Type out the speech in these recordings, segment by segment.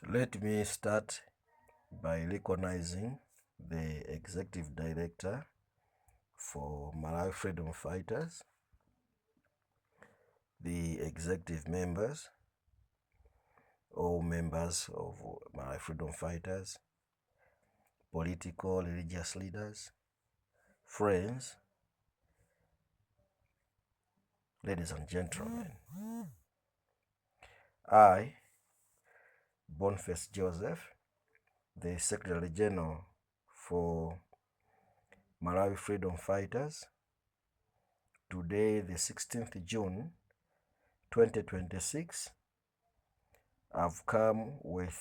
Let me start by recognizing the Executive Director for Malawi Freedom Fighters, the executive members, all members of Malawi Freedom Fighters, political, religious leaders, friends, ladies and gentlemen. I, Boniface Joseph, the Secretary General for Malawi Freedom Fighters, today, the 16th June 2026, I've come with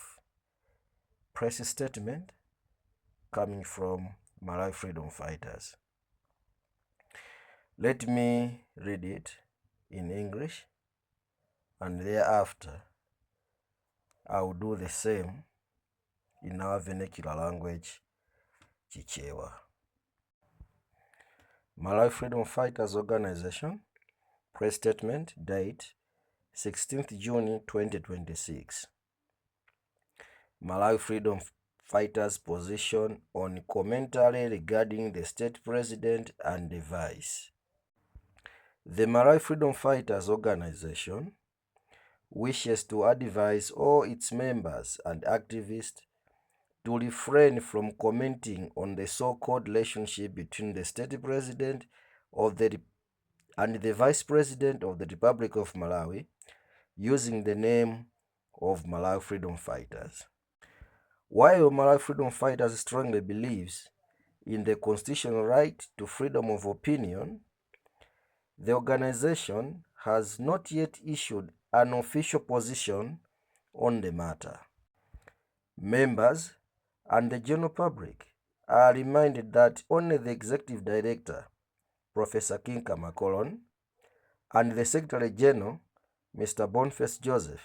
press statement coming from Malawi Freedom Fighters. Let me read it in English and thereafter I will do the same in our vernacular language, Chichewa. Malawi Freedom Fighters Organization, press statement, date 16th June 2026. Malawi Freedom Fighters position on commentary regarding the state president and the vice. The Malawi Freedom Fighters Organization wishes to advise all its members and activists to refrain from commenting on the so-called relationship between the state president of the and the vice president of the Republic of Malawi using the name of Malawi Freedom Fighters. While Malawi Freedom Fighters strongly believes in the constitutional right to freedom of opinion, the organization has not yet issued an official position on the matter. Members and the general public are reminded that only the Executive Director, Professor Kinka Makoloni, and the Secretary General, Mr. Boniface Joseph,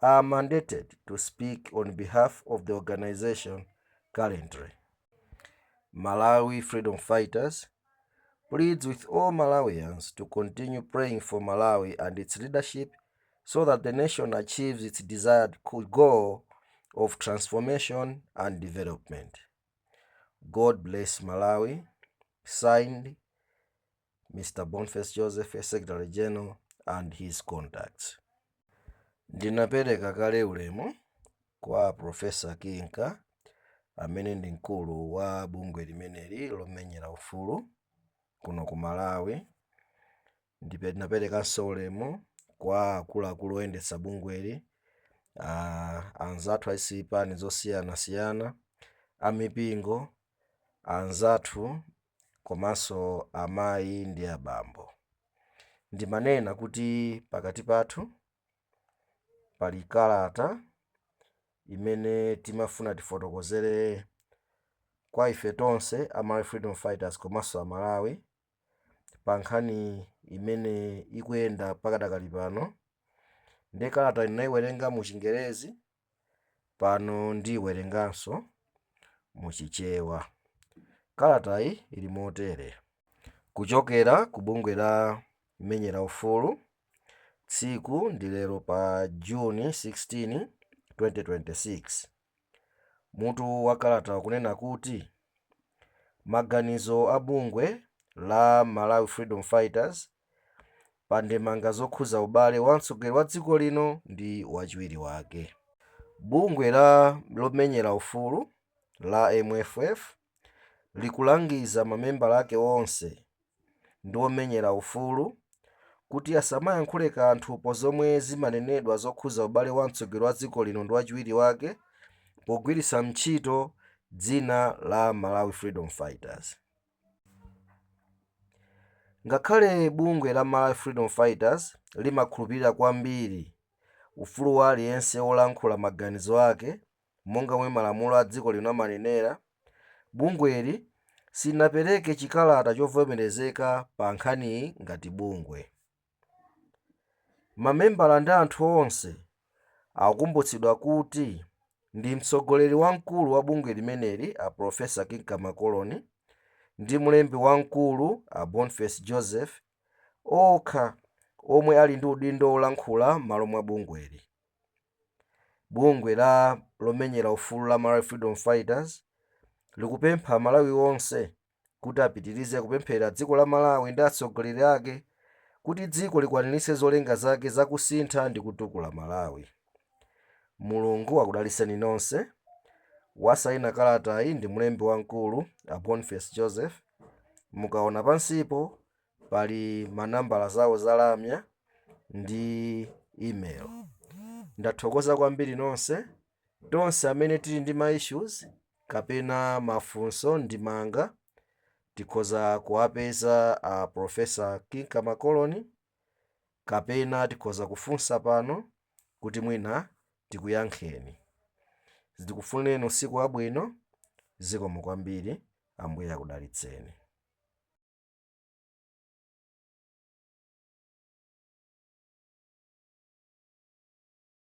are mandated to speak on behalf of the organization currently. Malawi Freedom Fighters pleads with all Malawians to continue praying for Malawi and its leadership so that the nation achieves its desired goal of transformation and development. God bless Malawi. Signed, Mr. Boniface Joseph, Secretary General, and his contacts. Ndinapereka kale ulemu kwa Professor Kinka amene ndi mkulu wa bungwe limeneli lomenyera ufulu kuno ku Malawi. Ndipo ndinaperekanso ulemu kwa akuluakulu oyendetsa bungweli, anzathu azipani zosiyanasiyana, amipingo anzathu, komanso amayi ndi abambo. Ndimanena kuti pakati pathu pali kalata imene timafuna tifotokozere kwa ife tonse a Malawi Freedom Fighters komanso Amalawi pa nkhani imene ikuyenda pakadakali pano. Ndi kalata ndinayiwerenga mu Chingerezi, pano ndiyiwerenganso mu Chichewa. Kalatayi ili motere: kuchokera ku bungwe la menyera ufulu, tsiku ndi lero pa Juni 16 2026. Mutu wa kalata ukunena kuti maganizo a bungwe la Malawi Freedom Fighters pa ndemanga zokhuza ubale wa mtsogoleri wa dziko lino ndi wachiwiri wake. Bungwe la lomenyera ufulu la MFF likulangiza mamembala ake onse ndi omenyera ufulu kuti asamayankhule kanthu pozomwe zimanenedwa zokhuza ubale wa mtsogoleri wa dziko lino ndi wachiwiri wake pogwiritsa ntchito dzina la Malawi Freedom Fighters. Ngakhale bungwe la Malawi Freedom Fighters limakhulupirira kwambiri ufulu wa aliyense wolankhula maganizo ake monga momwe malamulo a dziko lino amanenera, bungweli silinapereke chikalata chovomerezeka pa nkhaniyi ngati bungwe. Mamembala ndi anthu onse akukumbutsidwa kuti ndi mtsogoleri wamkulu wa bungwe limeneli, a Professor Kinka Makoloni, ndi mlembi wamkulu, a Boniface Joseph, okha omwe ali ndi udindo wolankhula m'malo mwa bungweli. Bungwe la lomenyera ufulu la Malawi Freedom Fighters likupempha Amalawi onse kuti apitirize kupemphera dziko la Malawi ndi atsogoleri ake kuti dziko likwaniritse zolinga zake zakusintha ndi kutukula Malawi. Mulungu akudalitseni nonse. Wasayina kalatayi ndi mlembi wamkulu a Boniface Joseph. Mukaona pansipo pali manambala zawo za lamya ndi email. Ndathokoza kwambiri nonse. Tonse amene tili ndi ma issues kapena mafunso ndimanga tikhoza kuwapeza a Professor Kinka Makoloni kapena tikhoza kufunsa pano kuti mwina tikuyankheni. Ndikufunireni usiku wabwino. Zikomo kwambiri. Ambuye akudalitseni.